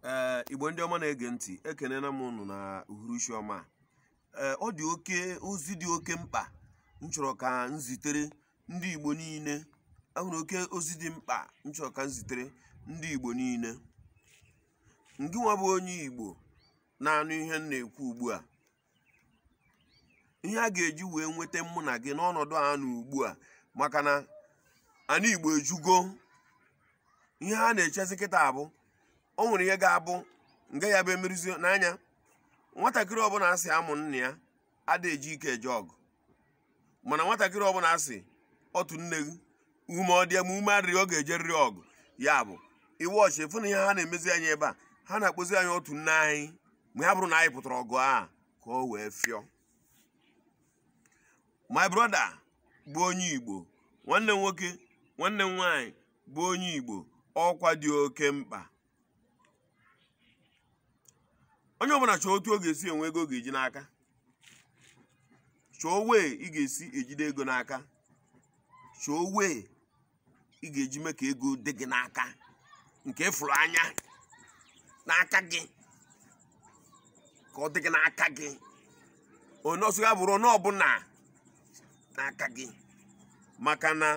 Ee, Igbo ndị ọma na-ege ntị, ekenena m unu na uhuruchi ọma. Ee, ọ dị oke ozi dị oke mkpa m chọrọ ka m zitere ndị Igbo niile. Enwere oke ozi dị mkpa m chọrọ ka m zitere ndị Igbo niile. Ngị nwa bụ onye Igbo na-anụ ihe m na-ekwu ugbu a, ihe a ga-eji wee nweta mụ na gị n'ọnọdụ a nọ ugbu a, maka na ana Igbo ejugo. Ihe ha na-echezi kịta bụ o nwere ihe ga-abụ nga ya bụ emerizi n'anya. Nwatakịrị ọbụla asị amụ nna ya ada eji ike eje ọgụ, mana nwatakịrị ọbụla asị otu nne gị ume ọ dị ma ume adịrị, ọ ga-ejerịrị ọgụ. Ya bụ iwe ọchị efu na ihe ha na-emezi anyị ebe a, ha na-akpọzi anyị otu nne anyị, ma ya bụrụ na anyị pụtara ọgụ a ka o wee fịọ. My brother bụ onye Igbo, nwanne m nwoke, nwanne m nwaanyị bụ onye Igbo, ọkwa dị oke mkpa. Onye ọbụla chọọ otu ọ ga-esi enwe ego ọ ga-eji n'aka, chọọ wee ị ga-esi ejide ego n'aka, chọọ wee ị ga-eji mee ka ego dị gị n'aka, nke ịfụrụ anya n'aka gị, ka ọ dị gị n'aka gị. Onye ọsọ ya bụrụ onye ọbụla n'aka gị, maka na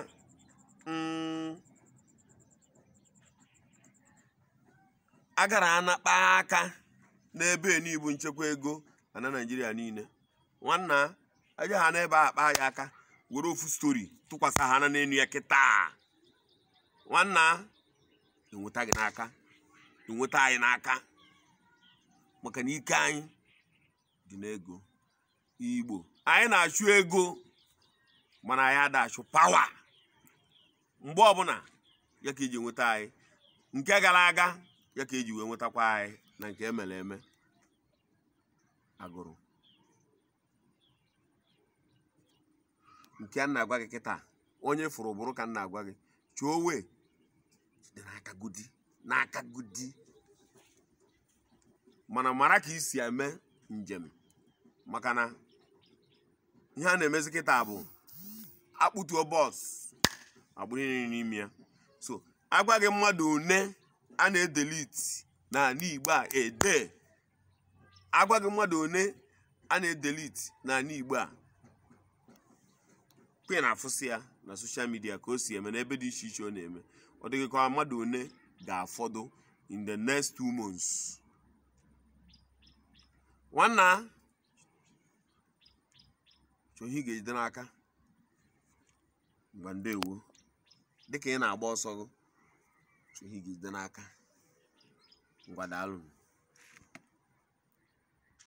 agara anakpa aka n'ebe n'ibu nchekwa ego na Naịjirịa niile. Nwanna aje ha n'ebe a kpaa ya aka, were ofu stori tụkwasị ha na n'enu ya kịta. Nwanna, enweta gị n'aka, enweta anyị n'aka, maka na ike anyị dị n'ego. Igbo anyị na-achụ ego, mana anyị ada achụ pawa. Mgbe ọbụla ya ka eji nweta anyị, nke gara aga ya ka eji wee nwetakwa anyị na nke emere eme agụrụ. Nke a na-agwa gị kịta, onye fụrụ bụrụ ka m na-agwa gị, chọọ wee jide n'aka gudi n'aka gudi, mana mara ka isi eme njem, maka na ihe a na-emezi kịta bụ akpụtuo bọs agbụrụ niile n'ime ya. So agwa gị mmadụ one a na-edelete n'ala Igbo a ede, agwa gị mmadụ one a na-edelete n'ala Igbo a, kwe na-afụsị ya na soshal midia ka o si eme n'ebe dị iche iche ọ na-eme. Ọ dịghị ka mmadụ one ga-afọdụ in the next 2 months. Nwanna, chọọ ihe ị ga-ejide n'aka. Ngwa, ndewo. Dịka ị na-agba ọsọ gị, chọọ ihe ị ga-ejide n'aka. Ngwa, daalụ.